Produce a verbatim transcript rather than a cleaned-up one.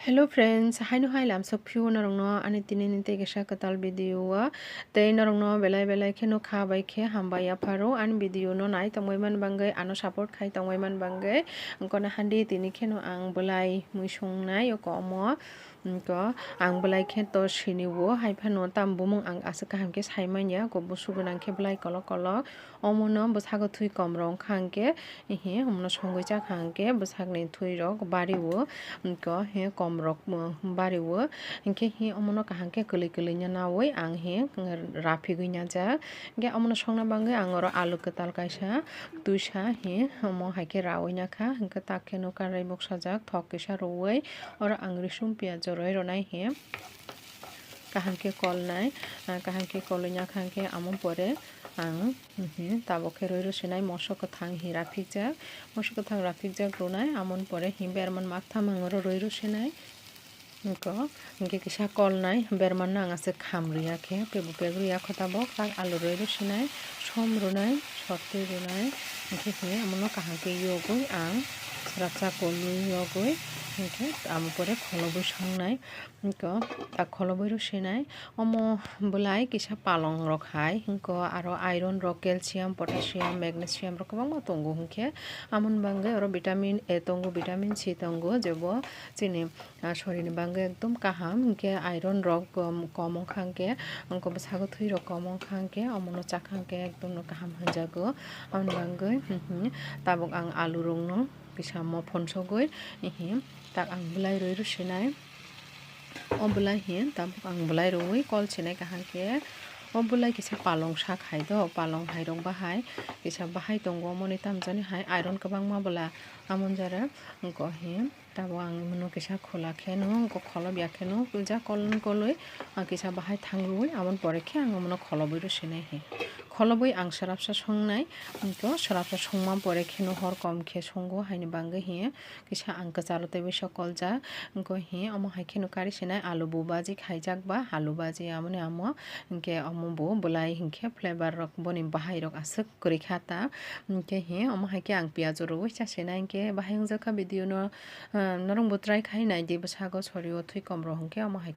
Hello friends, haino hai lamsok phio norokno ani tini ni tei kaisa kwtal video o. Tei norokno belai belai khe no kha bai khe hambai yapharo ani video no nai tongbai man bangwi, ano support khai tongbai man bangwi. Wngkona handi tini kheno ang bwlai mui songnai o komo. Wngko ang bwlai khe to sini o, hai phano tam bumung ang aswk kaham khe sai manya, ko busu gwnang khe bwlai kolok kolok. Omono bwsago thui kom rok wngkha hwnkhe, he, omono songwi chakha hwnkhe bwsakni thui rok bari o, wngkha he kom rok bari o, hwnkhe he omono kaham khe kwlwi kwlwi no nawi ang he raphigwi najak. Hwnkhe omono songna bagwi ang oro alu kwtal kaisa twisa he omo hai khe rawi nakha, hwnkhe tak khe no karai boksajak thok kisa rwui oro ang risum piyaj rwui rwnai he. Kaham khe kolnai, ah, kaham khe kolwi nakha hwnkhe amo pore ang, mhm, tabuk khe rwi rwsinai moso kwthang hi raphikjak, moso kwthang raphikjak rwnai, amoni pore hi berman maktham ang oro rwi rwsinai. Wngko, hwnkhe kisa kolnai berman no ang aswk kham rwya khe, teibo pek rwya kho tabuk, tak alu rwi rwsinai, som rwnai, sottwi rwnai, hwnkhe hi omono kaham khe yogwi ang srapsa kolwi yogwi, hwnkhe amo pore kholobwi songnai. Wngkha, tak kholobwi rw sinai. Omo bwlai kisa palong rok hai, wngkha aro iron rok, calcium, potassium, magnesium rok kwbangma tongo, hwnkhe amoni bagwi oro vitamin A tongo, vitamin C tongo, jebo chini, ah, sorini bagwi ekdom kaham, hwnkhe iron rok, um, kom wngkha, hwnkhe wngkha bwsago thwi rok kom wngkha, hwnkhe omono chakha, hwnkhe ekdom no kaham hwnjago. Amoni bagwi, hmm, hmm, tabuk ang alu rokno kisa mophon sogwi, hmm, tak ang bwlai rwi rw sinai. O bwlai hi tabuk ang bwlai rwui kol sinai kaham khe. O bwlai kisa palong sak hai do, palong hai rok bahai kisa bahai tongo, moni tamjani hai iron kwbangma bwla amon jara wngkha hi. Tabuk ang mano kisa khula khe no, wngkha kholobya khe no, ja kol kolwi ang kisa bahai thang rwui amon pore khe ang mano kholobwi rw sinai hi. Kholobwi ang srapsa songnai, wngkha srapsa songma pore khe no hor kom khe songo haini bagwi hi. Kisa ang kwcharo teibo sokoljak. Wngkha hi omo hai kheno kari sinai alu bo baji khaijak ba alu baji amoni amo. Hinkhe omo bo bwlai hinkhe flavor rok boni bahai rok aswk kwrwi kha ta. Hinkhe hi omo hai khe ang piyaj rwui cha sinai hinkhe bahai wngjakha video no, ah, norok bo try khai naidi bwsago sorio thwi kom rok hinkhe omo hai.